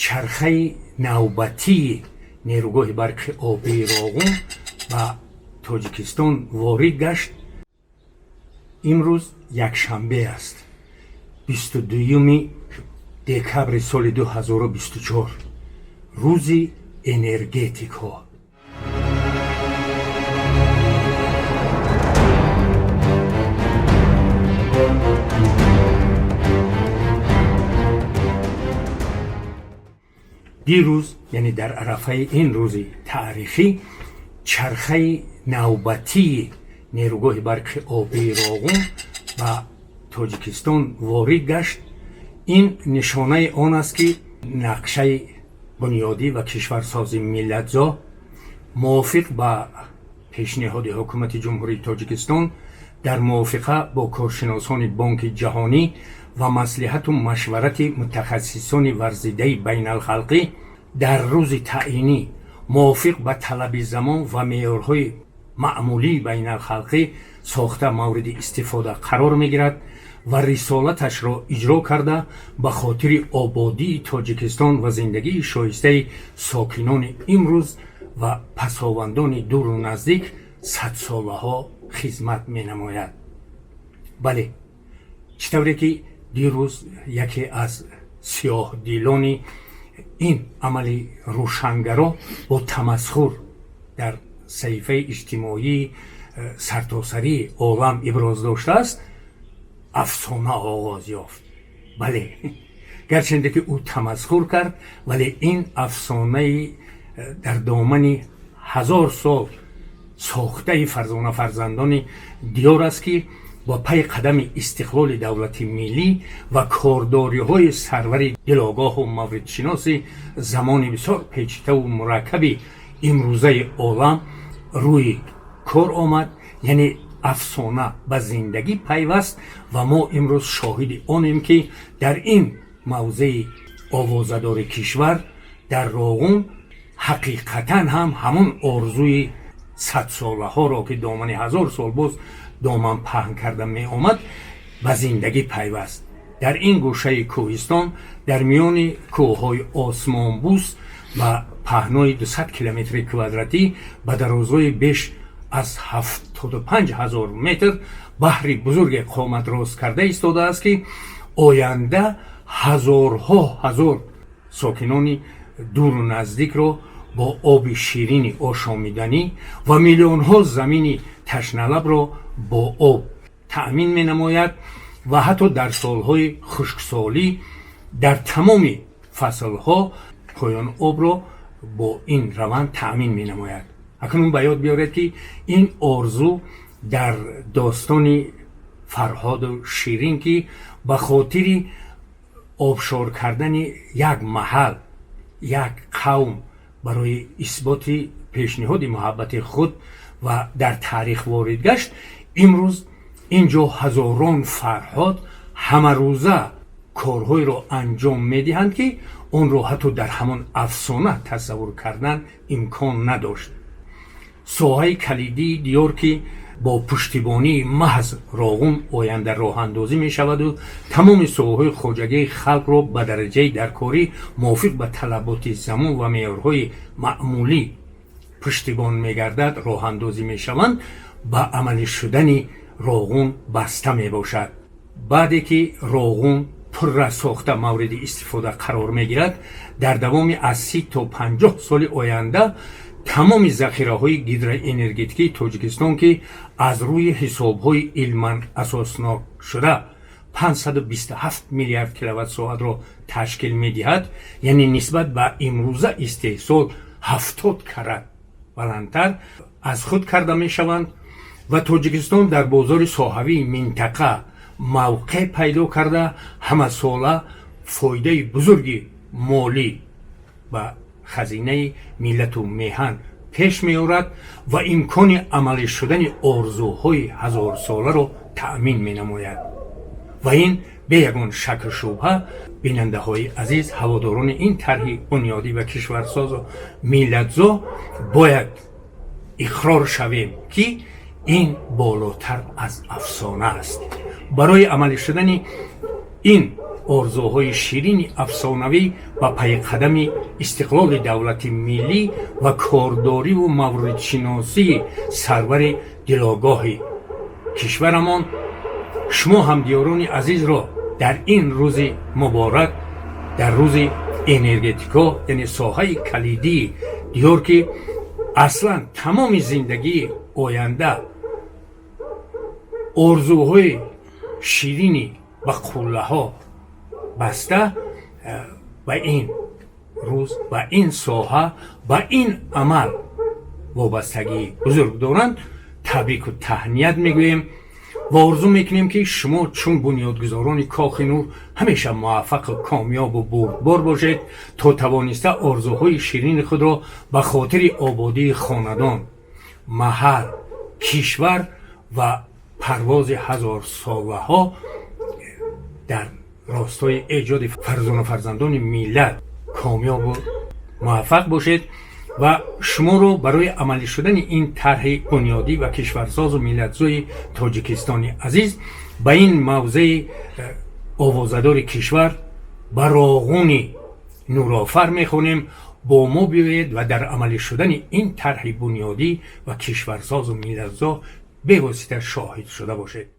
Чархаи навбатии нерӯгоҳи барқи обии Роғун ба Тоҷикистон ворид гашт. Имрӯз якшанбе аст, 22 декабри соли 2024, рӯзи энергетикҳо. Дирӯз, яъне дар арафаи ин рӯзи таърихӣ, чархаи навбатии нерӯгоҳи барқи обии Роғун ба Тоҷикистон ворид гашт. Ин нишонаи он аст, ки нақшаи бунёдӣ ва кишварсози миллатзо мувофиқ ба пешниҳоди Ҳукумати Ҷумҳурии Тоҷикистон дар мувофиқа бо коршиносони Бонки Ҷаҳонӣ ва маслиҳату машварати мутахассисони варзидаи байналхалқӣ дар рӯзи таъинӣ мувофиқ ба талаби замон ва меъёрҳои маъмулии байналхалқӣ сохта мавриди истифода қарор мегирад ва рисолаташро иҷро карда, ба хотири ободии Тоҷикистон ва зиндагии шоистаи сокинони имрӯз ва пасовандони дуру наздик садсолаҳо хизмат менамояд. Бале, чӣ тавре ки дирӯз яке аз сиёҳдилони ин амали рӯшангаро бо тамасхур дар саҳифаи иҷтимоии сартосарии олам иброз доштааст, афсона оғоз ёфт. Бале, гарчанде ки ӯ тамасхур кард, вале ин афсонаи дар домани 1000 сол сохтаи фарзона фарзандони диёр аст, ки бо пай қадами истиқлоли давлати миллӣ ва кордориҳои сарвари дилогоҳу мавридшиноси замони бисёр печитаву мураккаби имрӯзаи олам рӯи кор омад, яъне афсона ба зиндагӣ пайваст. Ва мо имрӯз шоҳиди онем, ки дар ин мавзеи овозадори кишвар, дар Роғун, ҳақиқатан ҳам ҳамон орзуи садсолаҳоро, ки домани 1000 сол боз доман паҳн карда меомад, ба зиндагӣ пайваст. Дар ин гӯшаи кӯҳистон, дар миёни кӯҳҳои осмонбӯс, ба паҳнои 200 километри квадратӣ, ба дарозои беш аз 75 000 метр баҳри бузурге қомат рост карда истодааст, ки оянда ҳазорҳо ҳазор сокинони дуру наздикро бо оби ширини ошомиданӣ ва миллионҳо замини ташналабро бо об таъмин менамояд ва ҳатто дар солҳои хушксолӣ, дар тамоми фаслҳо поён обро бо ин раванд таъмин менамояд. Акнун ба ёд биёред, ки ин орзу дар достони Фарҳоду Ширин, ки ба хотири обшор кардани як маҳал, як қавм барои исботи пешниҳоди муҳаббати худ ва дар таърих ворид гашт, имрӯз ин ҷо ҳазорон Фарҳод ҳамарӯза корҳоеро анҷом медиҳанд, ки онро ҳатто дар ҳамон афсона тасаввур кардан имкон надошт. Соҳаи калидии диёр, ки бо пуштибонии маҳз Роғун оянда роҳандозӣ мешаваду тамоми соҳаҳои хоҷагии халқро ба дараҷаи даркорӣ мувофиқ ба талаботи замон ва меъёрҳои маъмулӣ пуштибон мегардад, роҳандозӣ мешаванд, ба амалӣ шудани Роғун баста мебошад. Баъде ки Роғун пурра сохта мавриди истифода қарор мегирад, дар давоми аз 30 то 50 соли оянда тамоми захираҳои гидроэнергетикии Тоҷикистон, ки аз рӯи ҳисобҳои илман асоснок шуда 527 миллиард киловатт-соатро ташкил медиҳад, яъне нисбат ба имрӯза истеҳсол 70 карат баландтар, аз худ карда мешаванд ва Тоҷикистон дар бозори соҳавии минтақа мавқеъ пайдо карда, ҳамасола фоидаи бузурги молӣ ба хазинаи миллату меҳан пеш меорад ва имкони амалӣ шудани орзуҳои ҳазорсоларо таъмин менамояд. Ва ин бе ягон шаку шубҳа, бинандаҳои азиз, ҳаводорони ин тарҳи бунёдӣ ва кишварсозу миллатзо, бояд иқрор шавем, ки ин болотар аз афсона аст. Барои амалӣ шудани ин Орзуҳои ширини афсонавӣ ба пайқадами истиқлоли давлати миллӣ ва кордориву мавридшиносии сарвари дилогоҳи кишварамон, шумо ҳамдиёрони азизро дар ин рӯзи муборак, дар рӯзи энергетико, яъне соҳаи калидии диёр, ки аслан тамоми зиндагии оянда, орзуҳои ширини ба қуллаҳо баста, ба ин рӯз, ба ин соҳа, ба ин амал вобастагии бузург доранд, табрику таҳният мегӯем ва орзу мекунем, ки шумо чун бунёдгузорони Кохи Нур ҳамеша муваффақу комёбу бурдбор бошед, то тавониста орзуҳои ширини худро ба хотири ободии хонадон, маҳал, кишвар ва парвози ҳазорсолаҳо дар ростои эҷоди фарзону фарзандони миллат комёбу муваффақ бошед. Ва шуморо барои амалӣ шудани ин тарҳи бунёдӣ ва кишварсозу миллатзои Тоҷикистони азиз ба ин мавзеи овозадори кишвар, ба Роғуни нурофар мехонем. Бо мо биёед ва дар амалӣ шудани ин тарҳи бунёдӣ ва кишварсозу миллатзо бевосита шоҳид шуда бошед.